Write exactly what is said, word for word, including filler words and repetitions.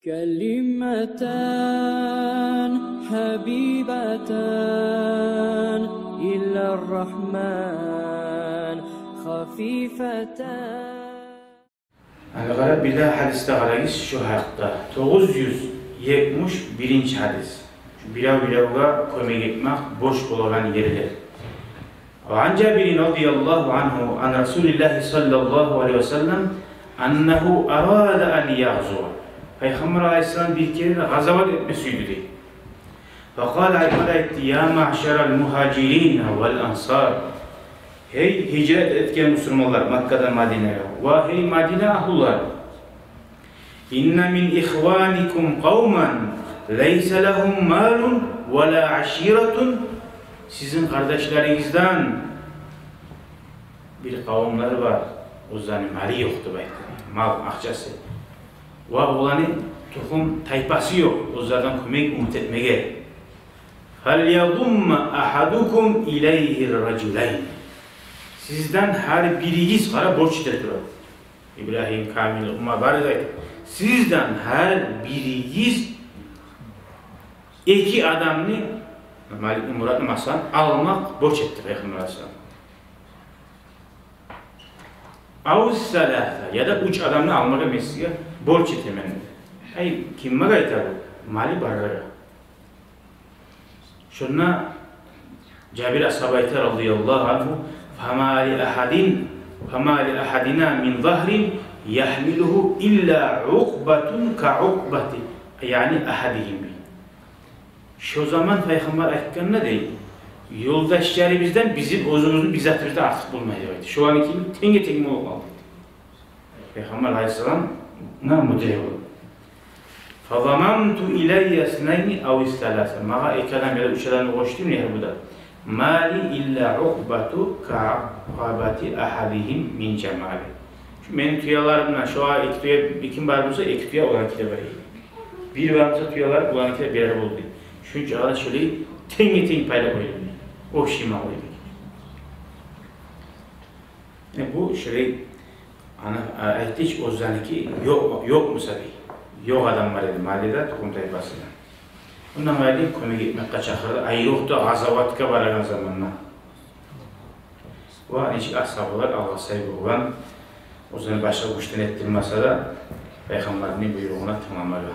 كلمتان حبيبتان إلى الرحمن خفيفتان. Гьали къарап, бирдагъы гьадисге къарагъыз шу гьакъда. Тогъуз юз етмиш биринчи гьадис. Шу бирев-биревге кёмек этмек борч болагъан ерлер. وعن جابر رضي الله عنه عن رسول الله صلى الله عليه وسلم أنه أراد أن يغزو. Пайхаммар алайгьиссалам бир керен къазават этме сюйдю дей. فقال, айтды: يا معشر المهاجرين والأنصار. Гьей гьижрат этген мусулманлар Маккадан Мадинагъа, ва гьей Мадина агьлулар. إن من إخوانكم قوما ليس لهم مال ولا عشيرة. Сизин къардашларыгъыздан бир къавумлар бар, оьзлени малы ёкъ деп айтды. Мал, акъчасы. Ва оланы тухум-тайпасы ёкъ оьзлерден кёмек умут этмеге. فليضم أحدكم إليه رجلين. Сизден гьар биригиз, къара, борч эте тура. Ибрагьим, Камил, Умар бары да айтды. Сизден гьар биригиз эки адамны, Маликни, Муратны, масала, алмакъ борч этди Пайхаммар алайгьиссалам. أو ثلاثة, яда уьч адамны алмагъа мен сизге борч этемен. Ай, кимге айта бу? Малы барлагъа. Шонда Жабир асгьаб айта, رضي الله عنه: فما لأحد، فما لأحدنا من ظهر يحمله إلا عقبة كعقبة، يعني أحدهم. Шо заман Пайхаммар айтгъан да дей: ёлдашларыбыздан бизин оьзюбюзню бир затыбыз да артыкъ болмай деп айтды. Шоланы кимик тенге-тенг болуп къалды. Пайхаммар алайгьиссаламгъа мутигь болуп. فضممت إليه اثنين أو ثلاثة. Магъа эки адам яда уьч адамны къошду, не бу да. ما لي إلا عقبة كعقبة أحدهم من جماله. Шу мени тюелерим булан, шо эки тюе, эки бар буса, эки тюе оланыки де бар эди. Бир бар буса тюелер, оланыки де бирер болду. Шунча да шолай тенге-тенг пайлап къойду. Общий мал эди. Э, бу шолай, ана, а, айтды чы, оьзлериники ёкъ, ёкъ буса дей. Ёкъ адам бар эди Мадинада, тухум-тайпасында. Ондан къайры кёмек этмекге чакъырды, айрокъда къазаватгъа барагъан заманда. Ва нечик асгьабалар алгъасай болгъан, оьзлени башгъа гючден этдирмесе де, Пайхаммарны буйругъуна тынгламагъа.